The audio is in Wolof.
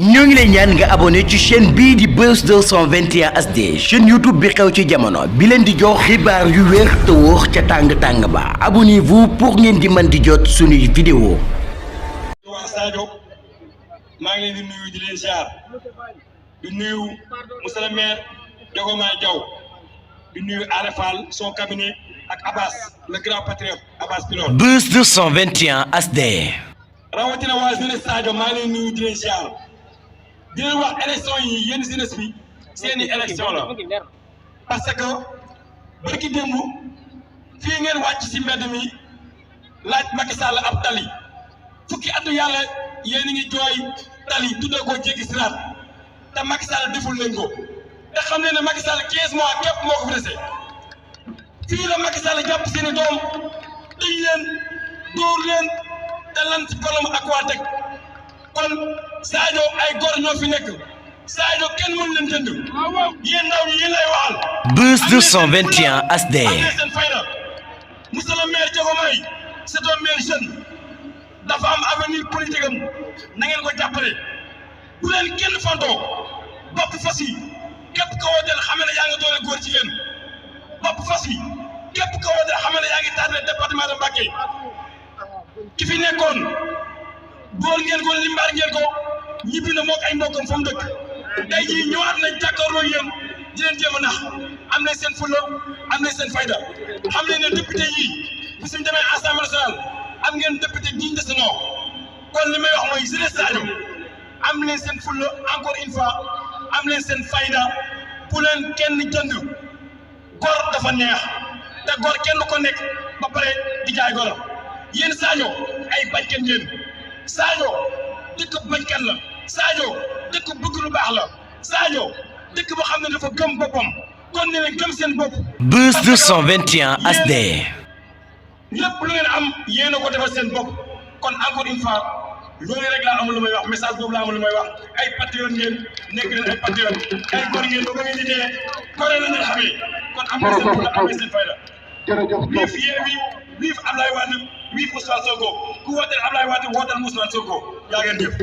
ñoo ngi lay ñaan nga abonné ci chaîne bii di Buzz 221 HD chaîne YouTube bi xew ci jamono bi leen di jox xibaar yu wér te wóor ca tàng-tàng ba abonnez-vous pour ngeen di mën di jot suñuy vidéo. waa sadio maa ngi leen di nuyu di leen ziar di nuyu monsieur le maire Diogomaye Diaw di nuyu Alé Fall son cabinet ak Abbas le grand patriote Abbas pilote. Buzz 221 HD. rawatina waa jeunesse sadio maa ngi leen nuyu di leen ziar. di leen wax élection yi yéen jeunesse bi seeni élection la parce que barki démb fii ngeen wàcc si mbedd mi laaj Macky Sall ab tali fukki atu yàlla yéen a ngi jooy tali tuddee ko jéggi siraat te Macky Sall deful leen ko te xam ne Macky Sall 15 mois képp moo ko fi dese fii la Macky Sall jàpp seeni doom tëj leen dóor leen te lan ci kolom ak waa teg kon Sadio ay góor ñoo fi nekk Sadio kenn mënu leen jënd yéen ndaw ñi yéen lay waxal. Buzz 221 HD. am na seen fayda monsieur le maire Diogomaye c'est un maire jeune dafa am avenir politique am na ngeen ko jàppale bu leen kenn fantoo bopp fas yi képp ka wooteel xam ne yaa ngi doole góor jigéen bopp fas yi képp ka wooteel xam ne yaa ngi tardé département de Mbacké ki fi nekkoon. góor ngeen ko limbaar ngeen ko ñibbi na moog ay mbokkam fa mu dëkk tey jii ñëwaat nañ jàkkaarloo yéen di leen jéem a nax am nañ seen fulla am nañ seen fayda xam leen ne député yii bu suñ demee assemblée nationale am ngeen député digne de ce nom kon li may wax mooy jeunesse Sadio am leen seen fulla encore une fois am leen seen fayda bu leen kenn jënd góor dafa neex te góor kenn ko nekk ba pare di jaay góor yéen Sadio ay bañkat ngeen. Sadio dëkk bañkat la Sadio dëkk bëgg lu baax la Sadio dëkk boo xam ne dafa gëm boppam kon ne leen gëm seen bopp. Buzz 221 HD. lépp lu ngeen am yéen a ko defal seen bopp kon encore une fois loolu rek laa amul lu may wax message boobu laa amul lu may wax ay patriote ngeen nekk leen ay patriote ay góor ngeen ba ngeen di dee koree la ngeen xamee kon am na seen bopp am na seen fayda. vive Yewwi vive Ablaye Wade vive Ousmanesonko ku wooteel Ablaye Wade wooteel Ousmanesonko yaa ngeen jëf.